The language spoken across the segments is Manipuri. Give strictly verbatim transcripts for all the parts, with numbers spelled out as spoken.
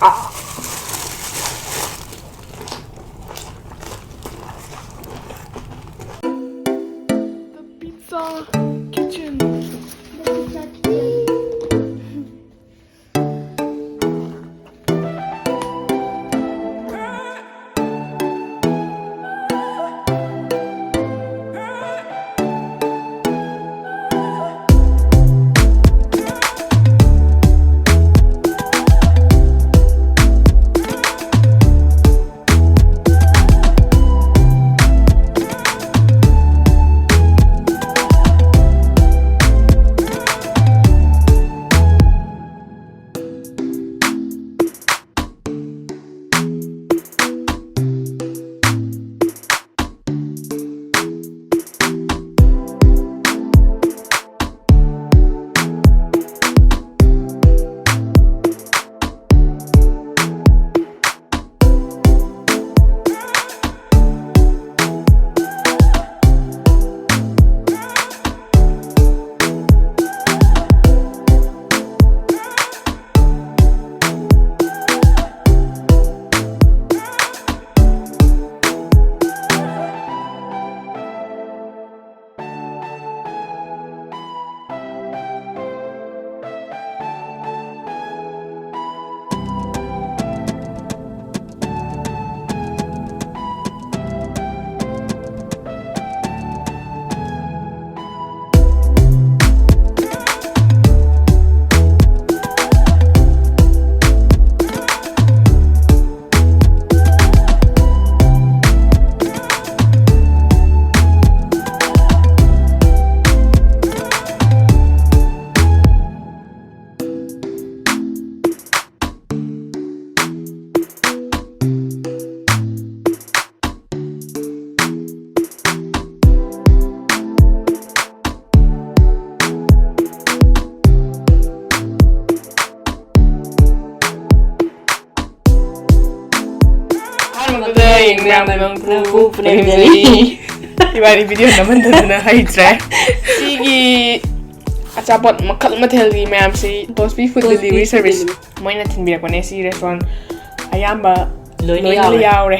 The Pizza Kitchen. ꯑꯍꯥꯟꯕꯗ ꯌꯦꯡꯕ ꯌꯥꯝꯅ ꯅꯪꯕꯨ ꯄꯨꯅꯦꯝꯖꯔꯤ꯫ ꯏꯕꯥꯅꯤ ꯚꯤꯗꯤꯑꯣ ꯅꯝꯍꯟꯗꯗꯅ ꯍꯩꯇ꯭ꯔꯦ꯫ ꯁꯤꯒꯤ ꯑꯆꯥꯄꯣꯠ ꯃꯈꯜ ꯃꯊꯦꯜꯒꯤ ꯃꯌꯥꯝꯁꯤ ꯇꯣꯁꯕꯤ ꯐꯨꯗ ꯗꯦꯂꯤꯚꯔꯤ ꯁꯔꯚꯤꯁ ꯃꯣꯏꯅ ꯊꯤꯟꯕꯤꯔꯛꯄꯅꯦ꯫ ꯁꯤ ꯔꯦꯁꯇꯨꯔꯦꯟ ꯑꯌꯥꯝꯕ ꯂꯣꯏꯅ ꯂꯣꯏꯅ ꯌꯥꯎꯔꯦ꯫ ꯌꯥꯎꯔꯦ꯫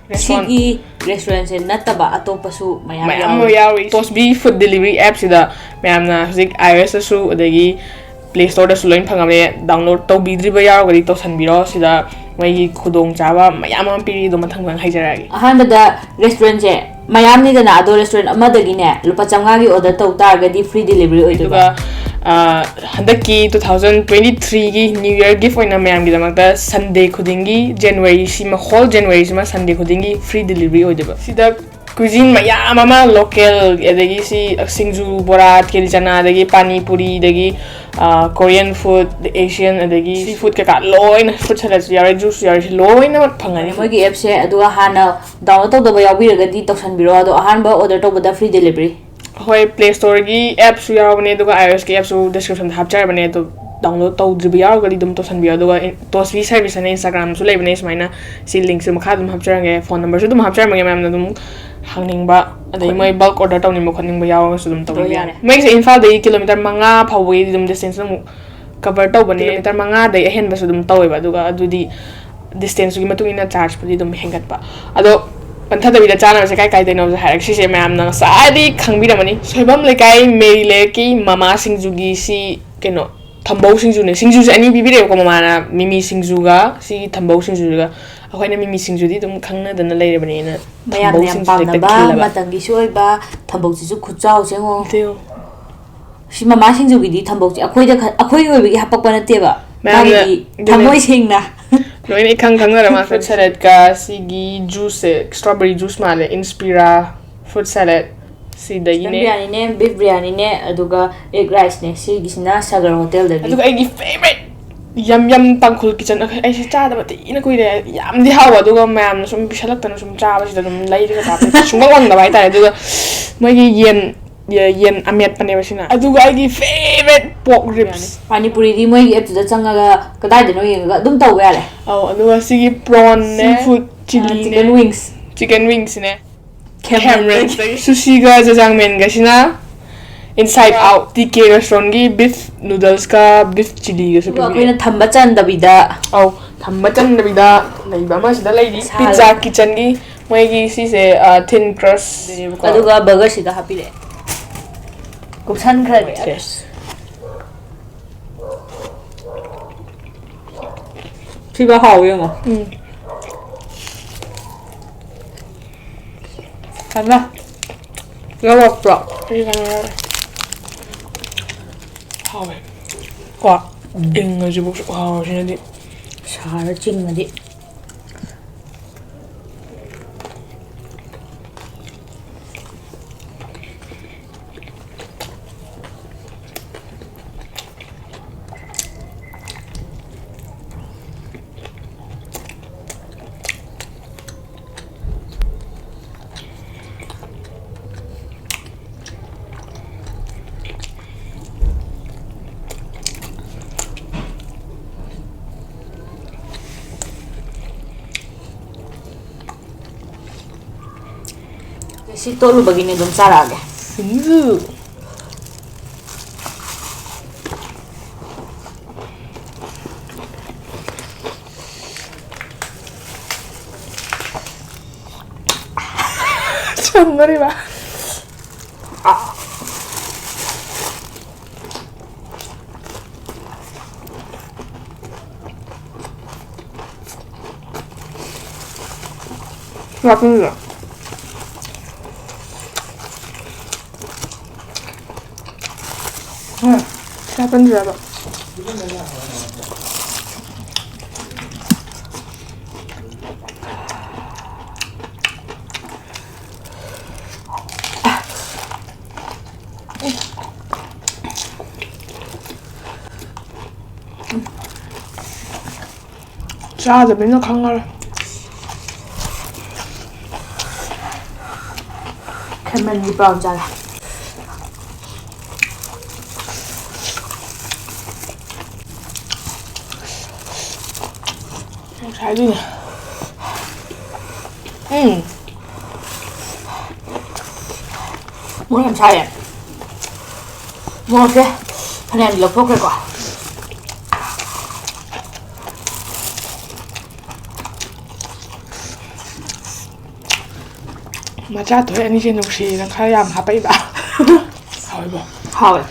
ꯔꯦꯁꯇꯨꯔꯦꯟ ꯁꯤꯒꯤ ꯔꯦꯁꯇꯨꯔꯦꯟꯁꯦ ꯅꯠꯇꯕ ꯑꯇꯣꯞꯄꯁꯨ ꯃꯌꯥꯝ ꯃꯌꯥꯝ ꯑꯃ ꯌꯥꯎꯔꯤ꯫ ꯇꯣꯁꯕꯤ ꯐꯨꯗ ꯗꯦꯂꯤꯚꯔꯤ ꯑꯦꯞꯁꯤꯗ ꯃꯌꯥꯝꯅ ꯍꯧꯖꯤꯛ iOSꯇꯁꯨ ꯑꯗꯒꯤ Play Storeꯗꯁꯨ ꯂꯣꯏꯅ ꯐꯪꯉꯕꯅꯦ꯫ ꯗꯥꯎꯟꯂꯣꯗ ꯇꯧꯕꯤꯗ꯭ꯔꯤꯕ ꯌꯥꯎꯔꯒꯗꯤ ꯇꯧꯁꯟꯕꯤꯔꯣ꯫ ꯁꯤꯗ ꯃꯣꯏꯒꯤ ꯈꯨꯗꯣꯡꯆꯥꯕ ꯃꯌꯥꯝ ꯑꯃ ꯄꯤꯔꯤ꯫ ꯑꯗꯣ ꯃꯊꯪ ꯃꯊꯪ ꯍꯥꯏꯖꯔꯛꯑꯒꯦ꯫ ꯑꯍꯥꯟꯕꯗ ꯔꯦꯁꯇꯨꯔꯦꯟꯁꯦ ꯃꯌꯥꯝꯅꯤꯗꯅ, ꯑꯗꯣ ꯔꯦꯁꯇꯨꯔꯦꯟ ꯑꯃꯗꯒꯤꯅꯦ ꯂꯨꯄꯥ ꯆꯥꯝꯃꯉꯥꯒꯤ ꯑꯣꯔꯗꯔ ꯇꯧ ꯇꯥꯔꯒꯗꯤ ꯐ꯭ꯔꯤ ꯗꯦꯂꯤꯚꯔꯤ ꯑꯣꯏꯗꯣꯏꯕ꯫ ꯑꯗꯨꯒ ꯑ, ꯍꯟꯗꯛꯀꯤ two thousand twenty threeꯒꯤ New Year gift ꯑꯣꯏꯅ ꯃꯌꯥꯝꯒꯤꯗꯃꯛꯇ ꯁꯟꯗꯦ ꯈꯨꯗꯤꯡꯒꯤ, ꯖꯅꯋꯥꯔꯤꯁꯤꯃ, ꯍꯣꯜ ꯖꯅꯋꯥꯔꯤꯁꯤꯃ ꯁꯟꯗꯦ ꯈꯨꯗꯤꯡꯒꯤ ꯐ꯭ꯔꯤ ꯗꯦꯂꯤꯚꯔꯤ ꯑꯣꯏꯗꯣꯏꯕ꯫ ꯁꯤꯗ ꯀ꯭ꯌꯨꯖꯤꯟ ꯃꯌꯥꯝ ꯑꯃ, ꯂꯣꯀꯦꯜ, ꯑꯗꯒꯤ ꯁꯤ ꯁꯤꯡꯖꯨ, ꯕꯣꯔꯥ, ꯀꯦꯂꯤ ꯆꯅꯥ, ꯑꯗꯒꯤ ꯄꯥꯅꯤ ꯄꯨꯔꯤ, ꯑꯗꯒꯤ ꯀꯣꯔꯤꯌꯟ ꯐꯨꯗ, ꯑꯦꯁꯤꯌꯟ, ꯑꯗꯒꯤ ꯁꯤ ꯐꯨꯗ ꯀꯩꯀꯥ ꯂꯣꯏꯅ, ꯐ꯭ꯔꯨꯠ ꯁꯂꯠꯁꯨ ꯌꯥꯎꯔꯦ, ꯖꯨꯁꯁꯨ ꯌꯥꯎꯔꯦ, ꯁꯤ ꯂꯣꯏꯅꯃꯛ ꯐꯪꯒꯅꯤ꯫ ꯃꯣꯏꯒꯤ ꯑꯦꯞꯁꯦ ꯑꯗꯨꯒ ꯍꯥꯟꯅ ꯗꯥꯎꯟꯂꯣꯗ ꯇꯧꯗꯕ ꯌꯥꯎꯕꯤꯔꯒꯗꯤ ꯇꯧꯁꯟꯕꯤꯔꯣ꯫ ꯑꯗꯣ ꯑꯍꯥꯟꯕ ꯑꯣꯔꯗꯔ ꯇꯧꯕꯗ ꯐ꯭ꯔꯤ ꯗꯦꯂꯤꯚꯔꯤ꯫ ꯍꯣꯏ, ꯄ꯭ꯂꯦ ꯁ꯭ꯇꯣꯔꯒꯤ ꯑꯦꯞꯁꯨ ꯌꯥꯎꯕꯅꯦ, ꯑꯗꯨꯒ iOSꯀꯤ ꯑꯦꯞꯁꯨ ꯗꯤꯁꯀ꯭ꯔꯤꯞꯁꯟꯗ ꯍꯥꯞꯆꯔꯕꯅꯦ꯫ ꯑꯗꯣ ꯗꯥꯎꯟꯂꯣꯗ ꯇꯧꯗ꯭ꯔꯤꯕ ꯌꯥꯎꯔꯒꯗꯤ ꯑꯗꯨꯝ ꯇꯧꯁꯟꯕꯤꯌꯣ꯫ ꯑꯗꯨꯒ ꯏꯟ-, ꯇꯣꯁꯕꯤ ꯁꯔꯚꯤꯁ ꯍꯥꯏꯅ Instagramꯁꯨ ꯂꯩꯕꯅꯦ꯫ ꯁꯨꯃꯥꯏꯅ ꯁꯤ ꯂꯤꯡꯛꯁꯨ ꯃꯈꯥ ꯑꯗꯨꯝ ꯍꯥꯞꯆꯔꯝꯒꯦ, ꯐꯣꯟ ꯅꯝꯕꯔꯁꯨ ꯑꯗꯨꯝ ꯍꯥꯞꯆꯔꯝꯃꯒꯦ꯫ ꯃꯌꯥꯝꯅ ꯑꯗꯨꯝ ꯍꯪꯅꯤꯡꯕ, ꯑꯗꯩ ꯃꯣꯏ ꯕꯜꯛ ꯑꯣꯔꯗꯔ ꯇꯧꯅꯤꯡꯕ ꯈꯣꯠꯅꯤꯡꯕ ꯌꯥꯎꯔꯒꯁꯨ ꯑꯗꯨꯝ ꯇꯧꯕꯤꯕ ꯌꯥꯅꯤ꯫ ꯃꯣꯏꯒꯤꯁꯦ ꯏꯝꯐꯥꯜꯗꯒꯤ ꯀꯤꯂꯣꯃꯤꯇꯔ ꯃꯉꯥ ꯐꯥꯎꯕꯒꯤꯗꯤ ꯑꯗꯨꯝ ꯗꯤꯁꯇꯦꯟꯁ ꯑꯗꯨꯝ ꯀꯚꯔ ꯇꯧꯕꯅꯦ꯫ ꯀꯤꯂꯣꯃꯤꯇꯔ ꯃꯉꯥꯗꯩ ꯑꯍꯦꯟꯕꯁꯨ ꯑꯗꯨꯝ ꯇꯧꯋꯦꯕ꯫ ꯑꯗꯨꯒ ꯑꯗꯨꯗꯤ ꯗꯤꯁꯇꯦꯟꯁꯇꯨꯒꯤ ꯃꯇꯨꯡ ꯏꯟꯅ ꯆꯥꯔꯖꯄꯨꯗꯤ ꯑꯗꯨꯝ ꯍꯦꯟꯒꯠꯄ꯫ ꯑꯗꯣ ꯄꯟꯊꯗꯕꯤꯗ ꯆꯥꯅꯕꯁꯦ ꯀꯥꯏ ꯀꯥꯏꯗꯩꯅꯣꯁꯦ ꯍꯥꯏꯔꯒꯦ꯫ ꯁꯤꯁꯦ ꯃꯌꯥꯝꯅ ꯉꯁꯥꯏꯗꯤ ꯈꯪꯕꯤꯔꯝꯃꯅꯤ, ꯁꯣꯏꯕꯝ ꯂꯩꯀꯥꯏ ꯃꯦꯔꯤ ꯂꯩꯔꯛꯀꯤ ꯃꯃꯥ ꯁꯤꯡꯖꯨꯒꯤ ꯁꯤ ꯀꯩꯅꯣ, ꯊꯝꯕꯧ ꯁꯤꯡꯖꯨꯅꯦ꯫ ꯁꯤꯡꯖꯨꯁꯦ ꯑꯅꯤ ꯄꯤꯕꯤꯔꯛꯑꯦꯕꯀꯣ ꯃꯃꯥꯅ, ꯃꯤꯃꯤ ꯁꯤꯡꯖꯨꯒ ꯁꯤꯒꯤ ꯊꯝꯕꯧ ꯁꯤꯡꯖꯨꯁꯤꯒ꯫ ꯑꯩꯈꯣꯏꯅ ꯃꯤꯃꯤ ꯁꯤꯡꯖꯨꯗꯤ ꯑꯗꯨꯝ ꯈꯪꯅꯗꯅ ꯂꯩꯔꯕꯅꯤꯅ ꯃꯌꯥꯝꯅ ꯊꯝꯕꯧ ꯌꯥꯝ ꯁꯤꯡꯖꯨꯁꯦ ꯍꯦꯛꯇ ꯄꯥꯝꯅꯕ ꯈꯤꯜꯂꯕ꯫ ꯃꯇꯝꯒꯤꯁꯨ ꯑꯣꯏꯕ ꯊꯝꯕꯧꯁꯤꯁꯨ ꯈꯨꯆꯥꯎꯁꯦ ꯌꯦꯡꯉꯣ꯫ ꯁꯤ ꯃꯃꯥ ꯁꯤꯡꯖꯨꯒꯤꯗꯤ ꯊꯝꯕꯧꯁꯦ ꯑꯩꯈꯣꯏꯗ ꯈ-, ꯑꯩꯈꯣꯏꯒꯤ ꯑꯣꯏꯕꯒꯤ ꯍꯥꯄꯛꯄ ꯅꯠꯇꯦꯕ꯫ ꯃꯌꯥꯝꯅ ꯃꯥꯒꯤꯗꯤ ꯑꯗꯨꯅꯦ꯫ ꯊꯃꯣꯏ ꯁꯦꯡꯅ꯫ ꯂꯣꯏꯅ ꯏꯈꯪ ꯈꯪꯅꯔ ꯃꯥꯜꯂꯦ꯫ ꯐ꯭ꯔꯨꯠ ꯁꯂꯠꯀ ꯁꯤꯒꯤ ꯖꯨꯁꯁꯦ, ꯁ꯭ꯇ꯭ꯔꯣꯕꯦꯔꯤ ꯖꯨꯁ ꯃꯥꯜꯂꯦ, ꯏꯟꯁꯄꯤꯔꯥ ꯐ꯭ꯔꯨꯠ ꯁꯂꯠ꯫ ꯆꯤꯀꯟ ꯁꯤꯗꯒꯤꯅꯦ꯫ ꯕꯤꯔꯌꯥꯅꯤꯅꯦ, ꯕꯤꯐ ꯕꯤꯔꯌꯥꯅꯤꯅꯦ, ꯑꯗꯨꯒ ꯑꯦꯒ ꯔꯥꯏꯁꯅꯦ꯫ ꯁꯤꯒꯤꯁꯤꯅ ꯁꯥꯒꯔ ꯍꯣꯇꯦꯜꯗꯒꯤ꯫ ꯑꯗꯨꯒ ꯑꯩꯒꯤ ꯐꯦꯚꯔꯦꯠ ꯌꯝ ꯌꯝ ꯇꯥꯡꯈꯨꯜ ꯀꯤꯆꯟ, ꯑꯩꯁꯦ ꯆꯥꯗꯕ ꯊꯤꯅ ꯀꯨꯏꯔꯦ꯫ ꯌꯥꯝꯗꯤ ꯍꯥꯎꯕ, ꯑꯗꯨꯒ ꯃꯌꯥꯝꯅ ꯁꯨꯝ ꯄꯤꯁꯜꯂꯛꯇꯅ ꯁꯨꯝ ꯆꯥꯕꯁꯤꯗ ꯑꯗꯨꯝ ꯂꯩꯔꯒ ꯆꯥꯕ ꯁꯨꯡꯉꯝ ꯉꯝꯗꯕ ꯍꯥꯏꯇꯥꯔꯦ꯫ ꯑꯗꯨꯒ ꯃꯣꯏꯒꯤ ꯌꯦꯟ, ꯌꯦ-, ꯌꯦꯟ ꯑꯃꯦꯠꯄꯅꯦꯕ ꯁꯤꯅ꯫ ꯑꯗꯨꯒ ꯑꯩꯒꯤ ꯐꯦꯚꯔꯦꯠ ꯄꯣꯔꯛ ꯔꯤꯞꯁ꯫ ꯄꯥꯅꯤꯄꯨꯔꯤꯗꯤ ꯃꯣꯏꯒꯤ ꯑꯦꯞꯇꯨꯗ ꯆꯪꯉꯒ ꯀꯗꯥꯏꯗꯅꯣ ꯌꯦꯡꯉꯒ ꯑꯗꯨꯝ ꯇꯧꯕ ꯌꯥꯔꯦ꯫ ꯑꯧ, ꯑꯗꯨꯒ ꯁꯤꯒꯤ ꯄ꯭ꯔꯣꯟꯅꯦ, ꯁꯤ ꯐꯨꯗ ꯆꯤꯂꯤꯅꯦ, ꯆꯤꯀꯟ ꯋꯤꯡꯁ꯫ ꯆꯤꯀꯟ ꯋꯤꯡꯁꯅꯦ꯫ ꯈꯦꯝꯃꯟꯕꯒꯤ꯫ ꯈꯦꯝꯃꯟꯕꯒꯤ꯫ ꯁꯨꯁꯤꯒ ꯖꯖꯥꯡꯃꯦꯟꯒꯁꯤꯅ Inside Out, ꯇꯤ ꯀꯦ restaurantꯀꯤ beef noodlesꯀ beef chilliꯒꯁꯨ ꯑꯗꯨꯒ ꯄꯤꯕꯤꯔꯦ꯫ ꯑꯩꯈꯣꯏꯅ ꯊꯝꯕ ꯆꯟꯗꯕꯤꯗ ꯑꯧ, ꯊꯝꯕ ꯆꯟꯗꯕꯤꯗ ꯂꯩꯕ ꯑꯃꯁꯤꯗ ꯂꯩꯔꯤ꯫ ꯁꯥ- Pizza Kitchenꯒꯤ ꯃꯣꯏꯒꯤ ꯁꯤꯁꯦ, ꯑ, thin crust ꯑꯗꯨꯅꯦꯕꯀꯣ꯫ ꯑꯗꯨꯒ burgerꯁꯤꯗ ꯍꯥꯞꯄꯤꯔꯛꯑꯦ꯫ ꯀꯨꯞꯁꯟꯈ꯭ꯔꯒꯦ꯫ ꯁꯦ꯫ ꯁꯤꯒ ꯍꯥꯎꯋꯤ ꯌꯦꯡꯉꯣ꯫ ꯎꯝ꯫ ꯍꯩꯃꯥ꯫ ꯌꯥꯎꯔꯛꯄ꯭ꯔꯣ? ꯑꯩ ꯀꯩꯅꯣ ꯌꯥꯎꯔꯦ꯫ ꯍꯥꯎꯋꯦ꯫ ꯀꯣ? ꯎꯝ꯫ ꯏꯪꯉꯁꯤꯕꯨ ꯁꯨꯛ ꯍꯥꯎꯔꯁꯤꯅꯗꯤ꯫ ꯁꯥꯔ ꯆꯤꯡꯉꯗꯤ꯫ ꯁꯤ ꯇꯣꯠꯂꯨꯕꯒꯤꯅꯦ, ꯑꯗꯨꯝ ꯆꯥꯔꯛꯑꯒꯦ꯫ ꯁꯤꯡꯖꯨ꯫ ꯆꯨꯝꯗꯣꯔꯤꯕ꯫ ꯉꯥꯄ꯭ꯔꯨꯝꯁꯦ꯫ ꯎꯝ, ꯉꯥꯄ꯭ꯔꯨꯝꯁꯦ ꯍꯥꯏꯕ꯫ ꯆꯥꯗꯕꯅꯤꯅ ꯈꯪꯉꯔꯣꯏ꯫ ꯈꯦꯃꯟꯒꯤ ꯄꯥꯎ ꯆꯥꯔꯦ꯫ ꯉꯁꯥꯏꯒꯤꯅꯦ꯫ ꯎꯝ꯫ ꯃꯣꯔꯣꯛ ꯌꯥꯝ ꯁꯥꯏꯌꯦ꯫ ꯃꯣꯔꯣꯛꯁꯦ ꯐꯅꯌꯥꯝꯗꯤ ꯂꯧꯊꯣꯛꯈ꯭ꯔꯦꯀꯣ꯫ ꯃꯆꯥ ꯊꯣꯏ ꯑꯅꯤꯁꯦ ꯅꯨꯡꯁꯤꯅ ꯈꯔ ꯌꯥꯝ ꯍꯥꯞꯄꯛꯏꯕ꯫ ꯍꯥꯎꯏꯕꯣ꯫ ꯍꯥꯎꯋꯦ꯫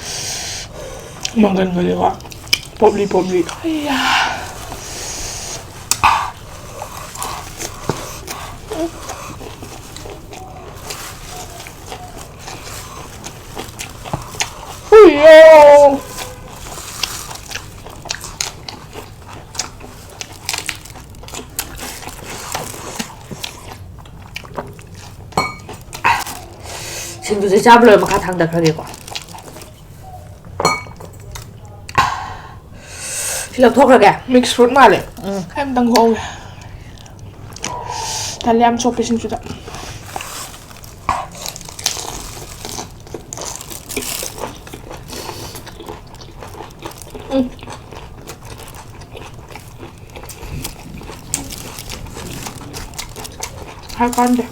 ꯃꯪꯒꯟꯒꯁꯦꯀꯣ ꯄꯣꯞꯂꯤ ꯄꯣꯞꯂꯤ꯫ ꯑꯩꯌꯥ꯫ ꯍꯨꯏꯌꯣ꯫ ꯁꯤꯡꯖꯨꯁꯦ ꯆꯥꯕ ꯂꯣꯏꯔ ꯃꯈꯥ ꯊꯥꯡꯗꯈ꯭ꯔꯒꯦꯀꯣ꯫ ꯁꯤ ꯂꯧꯊꯣꯛꯈ꯭ꯔꯒꯦ꯫ Mix fruit ꯃꯥꯜꯂꯦ꯫ ꯎꯝ꯫ ꯑꯩ ꯑꯝꯇꯪ ꯈꯣꯛꯑꯒꯦ꯫ ꯇꯜꯂꯦ ꯌꯥꯝ ꯆꯣꯞꯄꯦ ꯁꯤꯡꯖꯨꯗ꯫ ꯎꯝ꯫ ꯍꯥꯏ ꯀꯥꯟꯗꯦ꯫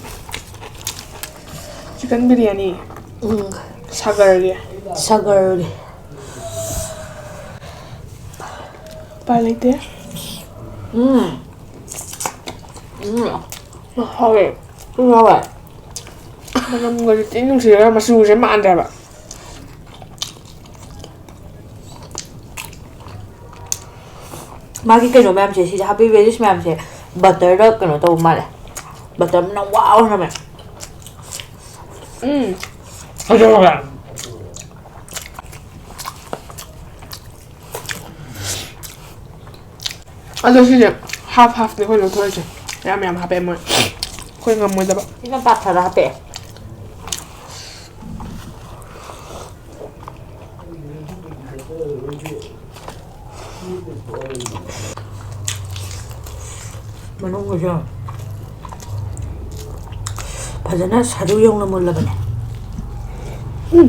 Chicken biryani꯫ ꯎꯝ꯫ ꯁꯥꯒꯔꯒꯤ꯫ ꯁꯥꯒꯔꯒꯤ꯫ ꯎꯄꯥꯏ ꯂꯩꯇꯦ꯫ ꯎꯝ꯫ ꯎꯝ꯫ ꯍꯥꯎꯋꯦ꯫ ꯎꯝ, ꯍꯥꯎꯋꯦ꯫ ꯃꯅꯝꯒꯗꯤ ꯊꯤ ꯅꯨꯡꯁꯤꯔꯒ ꯃꯆꯨꯁꯦ ꯃꯥꯟꯗꯦ ꯍꯥꯏꯕ꯫ ꯃꯥꯒꯤ ꯀꯩꯅꯣ ꯃꯌꯥꯝꯁꯦ, ꯁꯤꯗ ꯍꯥꯞꯄꯤ veggies ꯃꯌꯥꯝꯁꯦ butterꯗ ꯀꯩꯅꯣ ꯇꯧꯕ ꯃꯥꯜꯂꯦ꯫ Butter ꯃꯅꯝ ꯋꯥꯎ ꯅꯝꯃꯦ꯫ ꯎꯝ꯫ ꯐꯖꯔꯕ? ꯑꯗꯣ ꯁꯤꯁꯦ half halfꯅꯦ ꯑꯩꯈꯣꯏ ꯂꯧꯊꯣꯛꯏꯁꯦ꯫ ꯌꯥꯝ ꯌꯥꯝ ꯍꯥꯞꯄꯛꯑꯦ ꯃꯣꯏ꯫ ꯑꯩꯈꯣꯏ ꯉꯝꯃꯣꯏꯗꯕ꯫ ꯁꯤꯅ ꯄꯥꯊꯔ ꯍꯥꯞꯄꯛꯑꯦ꯫ ꯃꯅꯨꯡꯒꯤꯁꯦ ꯐꯖꯅ ꯁꯔꯨ ꯌꯧꯅ ꯃꯨꯜꯂꯕꯅꯦ꯫ ꯎꯝ꯫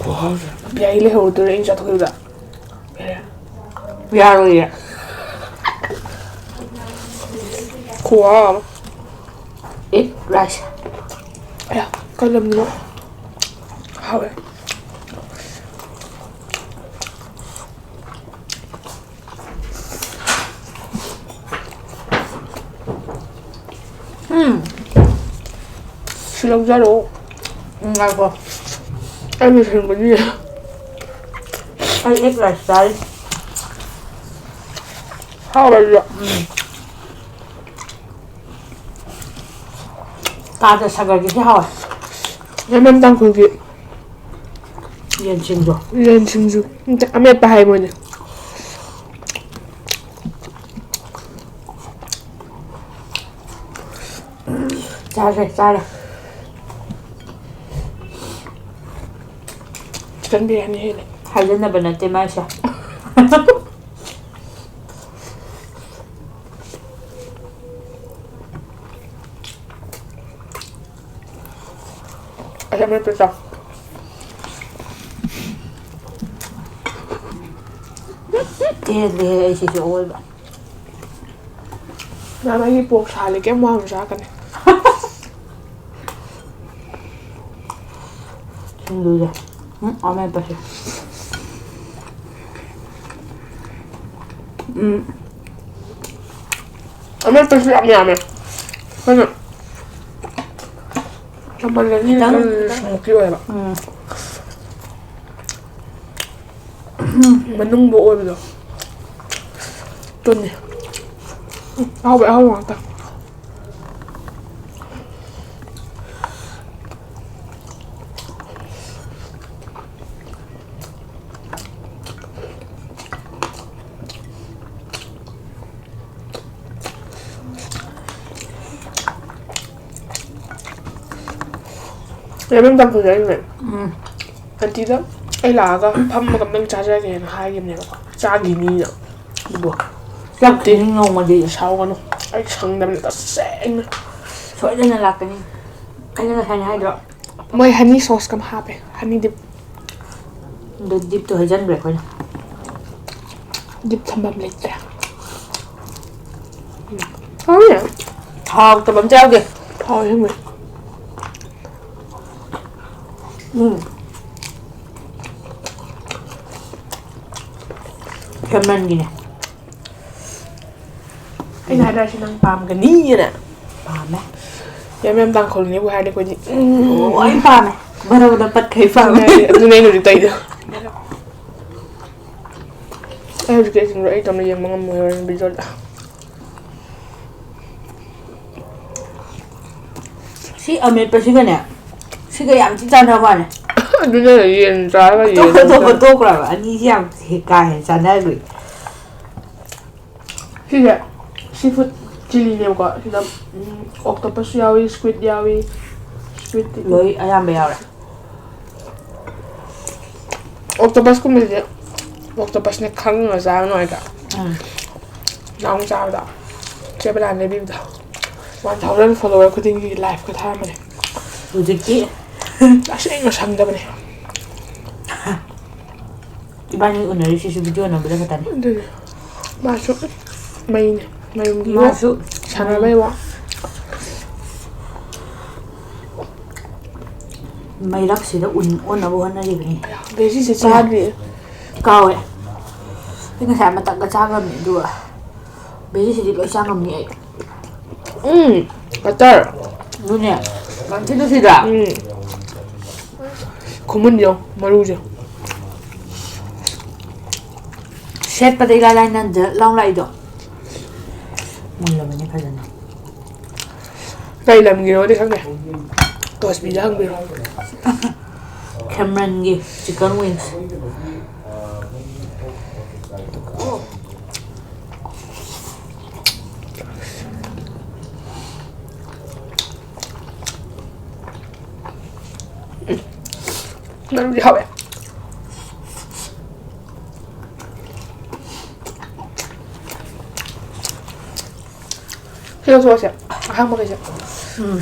ꯈꯨꯍꯥꯎꯁꯦ꯫ ꯄꯤꯌꯥꯏ ꯂꯩꯍꯧꯗꯣꯔꯦ ꯑꯩꯅ ꯆꯥꯊꯣꯛꯈꯤꯕꯗ꯫ ꯌꯥꯔꯣꯏꯌꯦ꯫ ꯈꯨꯍꯥꯎ ꯑꯃ꯫ ꯑꯦ, rice꯫ ꯑꯌꯥ, ꯀꯩ ꯂꯝꯗꯅꯣ? ꯍꯥꯎꯋꯦ꯫ ꯎꯝ꯫ ꯁꯤ ꯂꯧꯖꯔꯛꯑꯣ꯫ ꯎꯝ, ꯉꯥꯏꯈꯣ꯫ ꯑꯩꯅ ꯁꯦꯝꯕꯅꯤ꯫ ꯑꯩ ꯑꯦꯛ ꯔꯥꯏꯁ ꯆꯥꯔꯤ꯫ ꯍꯥꯎꯕ꯭ꯔꯥ ꯑꯗꯨꯗꯤ? ꯎꯝ꯫ ꯇꯥꯗ ꯁꯥꯒꯔꯒꯤꯁꯦ ꯍꯥꯎꯋꯦ꯫ ꯌꯥꯝꯅ ꯇꯥꯡꯈꯨꯜꯒꯤ ꯌꯦꯟ ꯁꯤꯡꯖꯨ꯫ ꯌꯦꯟ ꯁꯤꯡꯖꯨ꯫ ꯅꯠꯇꯦ, ꯑꯃꯦꯠꯄ ꯍꯥꯏ ꯃꯣꯏꯅ꯫ ꯆꯥꯔꯦ, ꯆꯥꯔꯦ꯫ ꯆꯤꯀꯟ ꯕꯤꯔꯌꯥꯅꯤ ꯍꯦꯜꯂꯦ꯫ ꯍꯥꯏꯖꯟꯅꯕ ꯅꯠꯇꯦ ꯃꯥꯏꯁꯦ꯫ ꯑꯩ ꯑꯃꯦꯠꯄ ꯆꯥꯎ꯫ ꯄꯦꯜꯂꯦꯍꯦ ꯑꯩ ꯁꯤꯁꯨ ꯑꯋꯣꯏꯕ꯫ ꯃꯥ ꯃꯥꯒꯤ ꯄꯣꯛ ꯁꯥꯍꯜꯂꯦ, ꯀꯩꯝ ꯋꯥꯔꯨꯅꯨ, ꯆꯥꯔꯛꯀꯅꯤ꯫ ꯁꯤꯡꯖꯨꯁꯦ꯫ ꯎꯝ, ꯑꯃꯦꯠꯄꯁꯦ꯫ ꯎꯝ꯫ ꯑꯃꯦꯠꯄꯁꯨ ꯌꯥꯝ ꯌꯥꯝꯃꯦ꯫ ꯑꯩꯈꯣꯏꯅ ꯆꯝꯃꯜꯂꯗꯤ ꯈꯤꯇꯪ, ꯈꯔ ꯈꯤꯇꯪ꯫ ꯁꯃꯣꯀꯤ ꯑꯣꯏꯌꯦꯕ꯫ ꯎꯝ꯫ ꯃꯅꯨꯡꯗ ꯑꯣꯏꯕꯗꯣ꯫ ꯑꯗꯨꯅꯦ꯫ ꯑꯍꯥꯎꯕ, ꯑꯍꯥꯎꯕ ꯉꯥꯛꯇ꯫ ꯂꯦꯃꯟ ꯇꯥꯡꯈꯨꯜꯁꯦ ꯑꯩꯅꯅꯦ, ꯎꯝ꯫ ꯑꯟꯇꯤꯗ ꯑꯩ ꯂꯥꯛꯑꯒ ꯐꯝꯃꯒ ꯑꯝꯇꯪ ꯆꯥꯖꯒꯦꯅ ꯍꯥꯏꯈꯤꯕꯅꯦꯕꯀꯣ꯫ ꯆꯥꯈꯤꯅꯤꯅ꯫ ꯑꯗꯨꯕꯨ ꯆꯥꯛꯇꯤ ꯅꯠꯇꯦ꯫ ꯅꯣꯡꯃꯗꯤ ꯁꯥꯎꯒꯅꯨ꯫ ꯑꯩ ꯁꯪꯗꯕꯅꯦ ꯇꯁꯦꯡꯅ꯫ ꯁꯣꯏꯗꯅ ꯂꯥꯛꯀꯅꯤ꯫ ꯑꯩꯅ ꯉꯁꯥꯏꯅ ꯍꯥꯏꯗ꯭ꯔꯣ? ꯃꯣꯏ honey sauce ꯀ ꯍꯥꯞꯄꯦ꯫ Honey dip꯫ ꯑꯗꯨ dip ꯇꯣ ꯍꯩꯖꯤꯟꯈ꯭ꯔꯦ ꯑꯩꯈꯣꯏꯅ꯫ Dip ꯊꯝꯐꯝ ꯂꯩꯇ꯭ꯔꯦ꯫ ꯍꯥꯎꯅꯦ꯫ ꯍꯥꯎꯇꯕ ꯑꯝꯇ ꯌꯥꯎꯗꯦ꯫ ꯍꯥꯎꯋꯦ ꯑꯁꯦꯡꯕꯩ꯫ ꯎꯝ꯫ ꯐꯦꯃꯟꯒꯤꯅꯦ꯫ ꯑꯩꯅ ꯍꯥꯏꯗ꯭ꯔꯥ ꯁꯤ ꯅꯪ ꯄꯥꯝꯒꯅꯤꯅ꯫ ꯄꯥꯝꯃꯦ꯫ ꯌꯥꯝ ꯌꯥꯝ ꯇꯥꯡꯈꯠꯂꯤꯅꯦꯕꯨ ꯍꯥꯏꯔꯗꯤ ꯑꯩꯈꯣꯏꯗꯤ꯫ ꯎꯝ꯫ ꯑꯣ, ꯑꯩ ꯄꯥꯝꯃꯦ꯫ ꯕꯔꯕꯗ ꯄꯠꯈꯩ ꯄꯥꯝꯃꯦ꯫ ꯑꯗꯨꯅꯦ, ꯑꯗꯨꯅꯦ ꯑꯩꯅ ꯍꯧꯖꯤꯛ ꯇꯧꯔꯤꯗꯣ꯫ ꯑꯩ ꯍꯧꯖꯤꯛ ꯑꯩ ꯇꯧꯅ ꯌꯦꯡꯕ ꯉꯝꯃꯣꯏ ꯍꯣꯔꯦꯟ ꯚꯤꯗꯤꯑꯣꯗ꯫ ꯁꯤ ꯑꯃꯦꯠꯄꯁꯤꯒꯅꯦ, ꯁꯤꯒ ꯌꯥꯝ ꯊꯤ ꯆꯥꯟꯅꯕ ꯋꯥꯅꯦ꯫ ꯑꯗꯨꯅ ꯌꯦꯟ ꯆꯥꯔꯒ ꯌꯦꯟ ꯑꯇꯣꯞꯄ ꯑꯇꯣꯞꯄ ꯆꯥ- ꯇꯣꯛꯈ꯭ꯔꯕ꯫ ꯑꯅꯤꯁꯤ ꯌꯥꯝ ꯍꯦ-, ꯀꯥ ꯍꯦꯟꯅ ꯆꯥꯟꯅꯈ꯭ꯔꯦ꯫ ꯁꯤꯁꯦ ꯁꯤ ꯐꯨꯗ ꯆꯤꯂꯤꯅꯦꯕꯀꯣ꯫ ꯁꯤꯗ, ꯎꯝ, octopus ꯌꯥꯎꯏ, squid ꯌꯥꯎꯏ, squid ꯇꯤ ꯂꯣꯏ ꯑꯌꯥꯝꯕ ꯌꯥꯎꯔꯦ꯫ Octopus ꯀꯨꯝꯕꯁꯤꯗꯤ, octopus ꯅꯦ ꯈꯪꯉꯒ ꯆꯥꯕ ꯅꯨꯡꯉꯥꯏꯇ꯭ꯔꯥ? ꯎꯝ꯫ ꯅꯍꯥꯟꯃꯨꯛ ꯆꯥꯕꯗꯣ, ꯆꯦ ꯕꯂꯥꯅ ꯂꯩꯕꯤꯕꯗꯣ꯫ One thousand follower ꯈꯨꯗꯤꯡꯒꯤ live ꯀ ꯊꯥꯔꯝꯕꯅꯦ꯫ ꯍꯧꯖꯤꯛꯇꯤ ꯑꯁꯦꯡꯕ ꯁꯪꯗꯕꯅꯦ꯫ ꯏꯕꯥꯅꯤ ꯎꯅꯔꯤꯁꯤꯁꯨ ꯚꯤꯗꯤꯑꯣ ꯅꯝꯕꯗ ꯈꯛꯇꯅꯤ꯫ ꯑꯗꯨꯅꯦ꯫ ꯃꯥꯁꯨ ꯃꯩꯅꯦ꯫ ꯃꯌꯨꯝꯒꯤ ꯃꯥꯁꯨ ꯁꯥꯟꯅꯕꯩ ꯋꯥ꯫ ꯃꯩꯔꯛꯁꯤꯗ ꯎꯟ ꯑꯣꯟꯅꯕ ꯍꯣꯠꯅꯔꯤꯕꯅꯤ꯫ ꯕꯦꯖꯤꯁꯦ ꯆꯥꯗ꯭ꯔꯤ꯫ ꯀꯥꯎꯋꯦ꯫ ꯑꯩ ꯉꯁꯥꯏ ꯃꯇꯪꯒ ꯆꯥꯈ꯭ꯔꯕꯅꯤ, ꯑꯗꯨꯒ ꯕꯦꯖꯤꯁꯤꯗꯤ ꯂꯣꯏ ꯆꯥ ꯉꯝꯅꯤ ꯑꯩ꯫ ꯎꯝ, butter꯫ ꯑꯗꯨꯅꯦ, ꯌꯥꯝ ꯊꯤ ꯅꯨꯡꯁꯤꯗ꯭ꯔꯥ? ꯎꯝ꯫ ꯈꯨꯃꯨꯟꯁꯦ ꯌꯦꯡꯉꯣ, ꯃꯔꯨꯁꯦ꯫ ꯁꯦꯠꯄꯗ ꯏꯂꯥꯏ ꯂꯥꯏꯅ ꯖꯠ ꯂꯥꯎ ꯂꯥꯛꯏꯗꯣ꯫ ꯃꯨꯜꯂꯕꯅꯤ ꯐꯖꯅ꯫ ꯀꯩ ꯂꯝꯒꯤꯅꯣꯗꯤ ꯈꯪꯗꯦ꯫ ꯇꯣꯁꯕꯤꯗ ꯍꯪꯕꯤꯔꯣ꯫ ꯈꯦꯝꯔꯟꯒꯤ chicken wings꯫ ꯃꯔꯨꯗꯤ ꯍꯥꯎꯋꯦ꯫ ꯁꯤ ꯂꯧꯊꯣꯛꯑꯁꯦ꯫ ꯑꯍꯥꯡꯕꯈꯩꯁꯦ꯫ ꯎꯝ꯫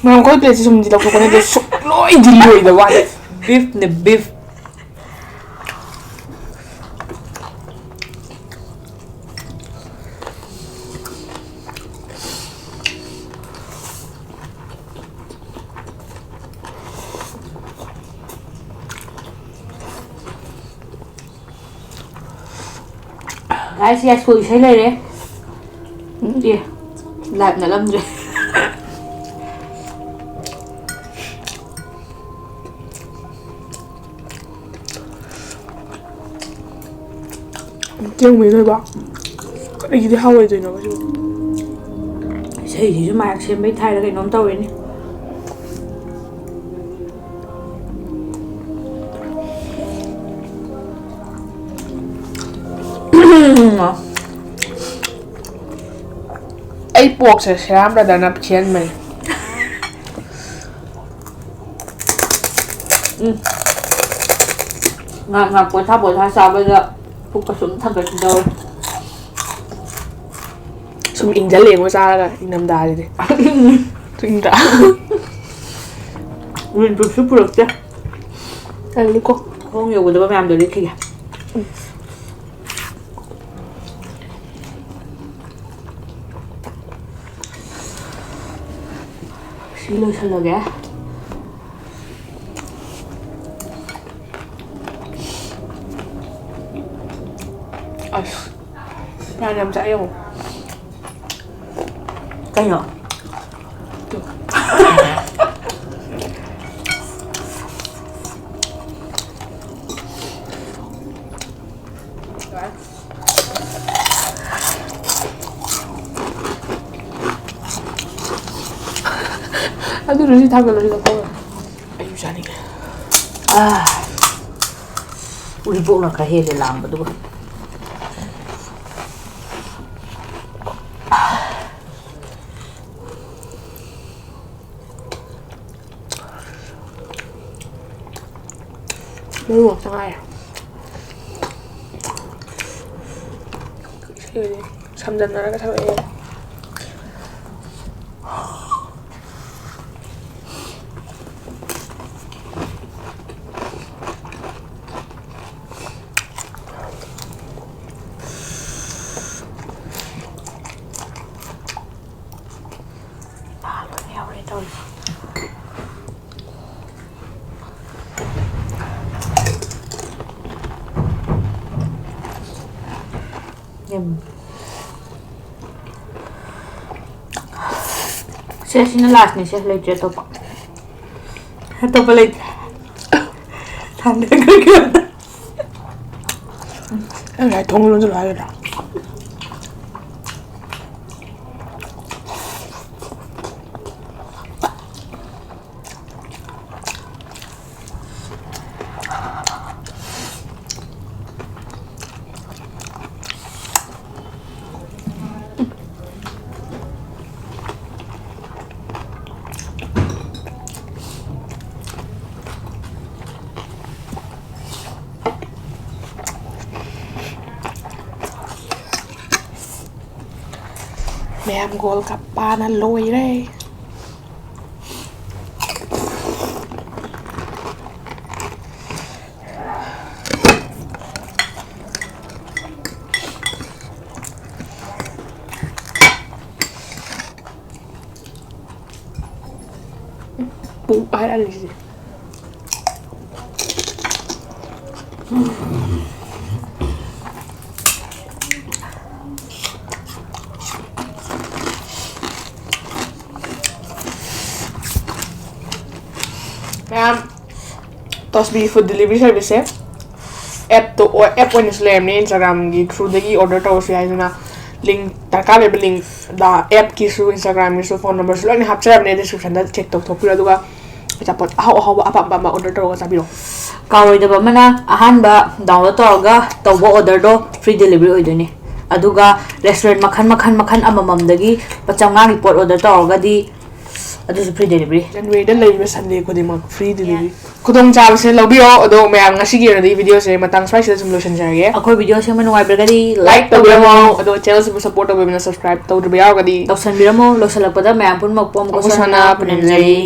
ꯃꯌꯥꯝ, ꯑꯩꯈꯣꯏ plateꯁꯦ ꯁꯨꯝꯗꯤ ꯂꯧꯊꯣꯛꯄꯅꯦ, ꯑꯗꯣ ꯁꯨꯛꯂꯣꯏꯗꯤ ꯂꯣꯏꯗꯕ ꯋꯥꯅꯤ꯫ Beefꯅꯦ, beef꯫ ꯒꯥꯏꯁ, ꯌꯥꯏꯁꯀꯨꯜ ꯏꯁꯩ ꯂꯩꯔꯦ꯫ ꯎꯝ, ꯑꯦ, ꯂꯥꯏꯚ ꯅꯠꯂꯝꯗ꯭ꯔꯦ꯫ ꯆꯦꯡ ꯃꯩ ꯂꯣꯏꯕ꯫ ꯀꯔꯤꯒꯤꯗꯤ ꯍꯥꯎꯔꯣꯏꯗꯣꯏꯅꯣꯕ ꯁꯤꯕꯨ? ꯏꯁꯩꯁꯤꯁꯨ ꯃꯥꯏꯛ ꯁꯦꯝꯕꯩ ꯊꯥꯏꯔ ꯀꯩꯅꯣꯝ ꯇꯧꯔꯦꯅꯦ꯫ ꯑꯩ ꯄꯣꯛꯁꯦ ꯁꯦꯔꯥꯝ ꯕ꯭ꯔꯗꯔꯅ ꯁꯦꯝꯕꯅꯦ꯫ ꯎꯝ꯫ ꯉꯥꯏꯍꯥꯛ ꯉꯥꯏꯍꯥꯛ ꯄꯣꯊꯥ ꯄꯣꯊꯥ ꯆꯥꯕꯗ ꯄꯨꯛꯀ ꯁꯨꯝ ꯊꯟꯒꯠꯈꯤꯗꯧꯔꯦ꯫ ꯁꯨꯝ ꯏꯪꯖꯜꯂꯦꯉꯣ ꯆꯥꯔꯒ ꯏꯪꯊꯝꯊꯥꯁꯤꯗꯤ꯫ ꯏꯪꯗ꯭ꯔꯥ? ꯋꯤꯟ ꯄ꯭ꯔꯨꯐꯁꯨ ꯄꯨꯔꯛꯇꯦ꯫ ꯇꯜꯂꯤꯀꯣ꯫ ꯈꯣꯡ ꯌꯧꯒꯗꯕ ꯃꯌꯥꯝꯗꯣ ꯂꯤꯠꯈꯤꯒꯦ꯫ ꯁꯤ ꯂꯣꯏꯁꯤꯜꯂꯒꯦ꯫ ꯑꯁ, ꯌꯥꯝ ꯌꯥꯝ ꯆꯥꯏ ꯌꯦꯡꯉꯣ꯫ ꯀꯩꯅꯣ? ꯑꯗꯨꯗꯨꯁꯨ ꯊꯥꯡꯒꯠꯂꯁꯤ ꯂꯧꯊꯣꯛꯑꯒ꯫ ꯑꯩꯁꯨ ꯆꯥꯅꯤꯡꯉꯦ꯫ ꯑꯥ, ꯎꯔꯤꯄꯣꯛꯅ ꯈꯔ ꯍꯦꯜꯂꯦ ꯂꯥꯝꯕꯗꯨꯒ꯫ ꯃꯔꯨ ꯉꯥꯛꯇ ꯉꯥꯏꯔꯦ꯫ ꯏꯁꯩ ꯑꯣꯏꯅ ꯁꯝꯖꯟꯅꯔꯒ ꯊꯛꯂꯛꯑꯦ꯫ ꯄꯥ ꯂꯣꯏꯅ ꯌꯥꯎꯔꯦ ꯇꯧꯔꯤꯁꯦ꯫ ꯁꯦ, ꯁꯤꯅ ꯂꯥꯁꯅꯦ, ꯁꯦ, ꯂꯩꯇ꯭ꯔꯦ ꯑꯇꯣꯞꯄ꯫ ꯑꯇꯣꯞꯄ ꯂꯩꯇ꯭ꯔꯦ꯫ ꯊꯥꯡꯗꯔꯒ ꯑꯩ ꯉꯁꯥꯏ ꯊꯣꯡ ꯂꯣꯟꯁꯤꯜꯂꯣ ꯍꯥꯏꯒꯗ꯭ꯔꯥ? ꯃꯌꯥꯝ ꯒꯣꯜ ꯀꯞꯄꯅ ꯂꯣꯏꯔꯦ꯫ ꯄꯨꯛ ꯍꯥꯏꯔꯛꯑꯅꯤ ꯁꯤꯗꯤ꯫ ꯃꯌꯥꯝ, ꯇꯣꯁꯕꯤ ꯐꯨꯗ ꯗꯤꯂꯤꯚꯔꯤ ꯁꯔꯚꯤꯁꯁꯦ ꯑꯦꯞꯇꯣ, ꯑꯦꯞ ꯑꯣꯏꯅꯁꯨ ꯂꯩꯔꯝꯅꯤ, ꯏꯟꯁꯇꯥꯒ꯭ꯔꯥꯝꯒꯤ ꯊ꯭ꯔꯨꯗꯒꯤ ꯑꯣꯔꯗꯔ ꯇꯧꯔꯁꯨ ꯌꯥꯏ꯫ ꯑꯗꯨꯅ ꯂꯤꯡ, ꯗꯔꯀꯥꯔ ꯂꯩꯕ ꯂꯤꯡ, ꯑꯦꯞꯀꯤꯁꯨ, ꯏꯟꯁꯇꯥꯒ꯭ꯔꯥꯝꯒꯤꯁꯨ, ꯐꯣꯟ ꯅꯝꯕꯔꯁꯨ ꯂꯣꯏꯅ ꯍꯥꯞꯆꯔꯕꯅꯦ ꯗꯤꯁꯀ꯭ꯔꯤꯞꯁꯟꯗ, ꯆꯦꯛ ꯇꯧꯊꯣꯛꯄꯤꯔꯣ꯫ ꯑꯗꯨꯒ ꯑꯆꯥꯄꯣꯠ ꯑꯍꯥꯎ ꯑꯍꯥꯎꯕ ꯑꯄꯥꯝ ꯑꯄꯥꯝꯕ ꯑꯣꯔꯗꯔ ꯇꯧꯔꯒ ꯆꯥꯕꯤꯔꯣ꯫ ꯀꯥꯎꯔꯣꯏꯗꯕ ꯑꯃꯅ, ꯑꯍꯥꯟꯕ ꯗꯥꯎꯟꯂꯣꯗ ꯇꯧꯔꯒ ꯇꯧꯕ ꯑꯣꯔꯗꯔꯗꯣ ꯐ꯭ꯔꯤ ꯗꯦꯂꯤꯚꯔꯤ ꯑꯣꯏꯗꯣꯏꯅꯦ꯫ ꯑꯗꯨꯒ ꯔꯦꯁꯇꯨꯔꯦꯟ ꯃꯈꯜ ꯃꯈꯜ ꯃꯈꯜ ꯑꯃꯃꯝꯗꯒꯤ ꯂꯨꯄꯥ ꯆꯥꯝꯃꯉꯥꯒꯤ ꯄꯣꯠ ꯑꯣꯔꯗꯔ ꯇꯧꯔꯒꯗꯤ ꯑꯗꯨꯁꯨ ꯐ꯭ꯔꯤ ꯗꯦꯂꯤꯚꯔꯤ꯫ ꯖꯅꯋꯥꯔꯤꯗ ꯂꯩꯔꯤꯕ ꯁꯟꯗꯦ ꯈꯨꯗꯤꯡꯃꯛ ꯐ꯭ꯔꯤ ꯗꯦꯂꯤꯚꯔꯤ꯫ ꯈꯨꯗꯣꯡꯆꯥꯕꯁꯦ ꯂꯧꯕꯤꯔꯣ꯫ ꯑꯗꯣ ꯃꯌꯥꯝ, ꯉꯁꯤꯒꯤ ꯑꯣꯏꯅꯗꯤ ꯚꯤꯗꯤꯑꯣꯁꯦ ꯃꯇꯥꯡ ꯁ꯭ꯋꯥꯏꯁꯤꯗ ꯁꯨꯝ ꯂꯣꯏꯁꯤꯟꯖꯔꯒꯦ꯫ ꯑꯩꯈꯣꯏ ꯚꯤꯗꯤꯑꯣ ꯁꯦꯝꯕ ꯅꯨꯡꯉꯥꯏꯕꯤꯔꯒꯗꯤ ꯂꯥꯏꯛ ꯇꯧꯕꯤꯔꯝꯃꯣ꯫ ꯑꯗꯣ ꯆꯦꯅꯦꯜꯁꯤꯕꯨ ꯁꯞꯄꯣꯔꯠ ꯇꯧꯕꯤꯕꯅ ꯁꯕꯁꯀ꯭ꯔꯥꯏꯕ ꯇꯧꯗ꯭ꯔꯤꯕ ꯌꯥꯎꯔꯒꯗꯤ ꯇꯧꯁꯟꯕꯤꯔꯝꯃꯣ꯫ ꯂꯣꯏꯁꯤꯜꯂꯛꯄꯗ ꯃꯌꯥꯝ ꯄꯨꯝꯅꯃꯛꯄꯨ ꯑꯃꯨꯛ ꯑꯃꯨꯛ ꯍꯟꯅ ꯁꯣꯟꯅ ꯄꯨꯅꯦꯝꯖꯔꯤ꯫ ꯄꯨꯅꯦꯝꯖꯔꯤ꯫